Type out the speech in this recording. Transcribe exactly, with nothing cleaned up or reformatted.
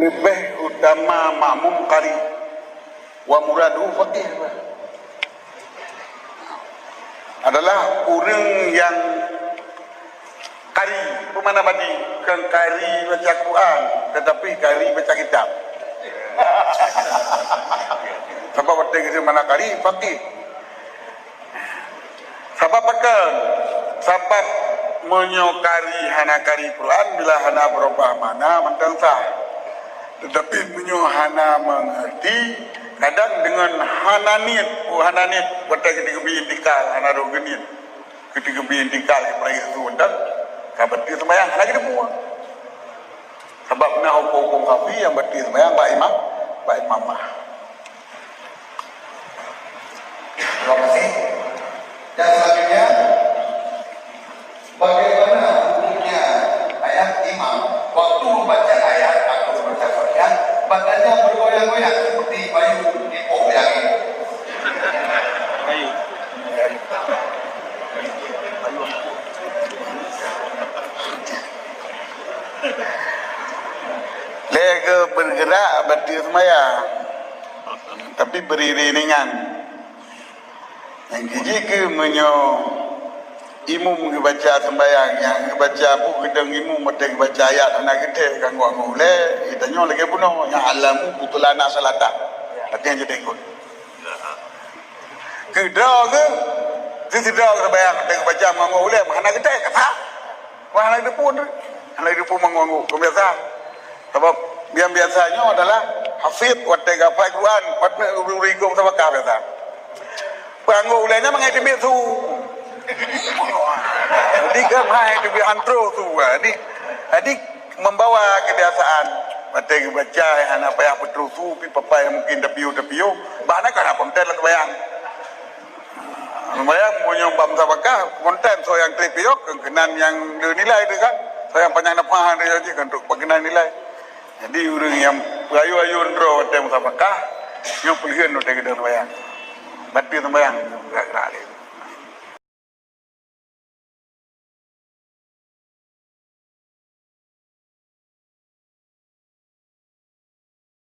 Leubeh utama makmum qari, wa muraduhu faqih. Adalah ureuëng nyang qari, peue makna qari? Kon qari baca Quran, tetapi qari baca kitab. Sabab watée geuseumeuna qari, faqih. Sabab pakon? Sabab meunyoe qari hana qari Quran, bila hana beurubah makna mantong sah. Tetapi meunyoe hana mengerti, kadang dengan hana niet, oh, hana niet, watée geuteubiet intikal, hana roh geuniet. Ketika bi intikal ke peuraya tu dah, ka batal sembahyang, hana geuteupeue. Sabab na huköm-huköm kafi nyang batal sembahyang bak imam, bak imam mah. Terima kasih. Dan selanjutnya, bagaimana hukumnya ayat imam waktu membaca ayat atau membaca Fatihah, badannya bergoyang-goyang seperti bayu di pohon angin? Lé geuh bergerak batal sembahyang, tapi beriring-iringan. Nyang jijih keu meunyoe imum geubaca sembahyang, nyang geubaca buet geudong imum watée geubaca ayat hana geuthèe ka anggô-anggô ulée, geutanyoe lagée bunoe, nyang alamu butulana salata. Lagée nyan jadi ikot. Keudroe geuh, keudroe geuh sembahyang watée geubaca ngon anggô ulée hana geuthèe, ka sah. Wah, hana geuteupeue, hana geuteupeue manggong-manggong, kon biasa. Sabab nyang biasa nyoe adalah hafiz watée geuhafai Quran, watée ureuëng-ureuëng ikot sabakah biasa. Peue anggô ulée nyan mangat teubiet su. Jadi kan hai teubiet han troh su. Jadi, jadi membawa kebiasaan watée geubaca hana payah peutroh su, pi papai mungkin tapiôh-tapiôh, bah na ka na konten lam sembahyang. Lumayan meunyoe bak musabakah, konten soe nyang trép piôh, keunan nyang le nilai teuh kan. Soe nyang panyang nafah teuh jih kan trok keunan nilai. Jadi ureuëng nyang peuayu-ayu droe watée musabakah, nyoe peulheueh watée geudong lumayan. Batal sembahyang gerak-gerak lé.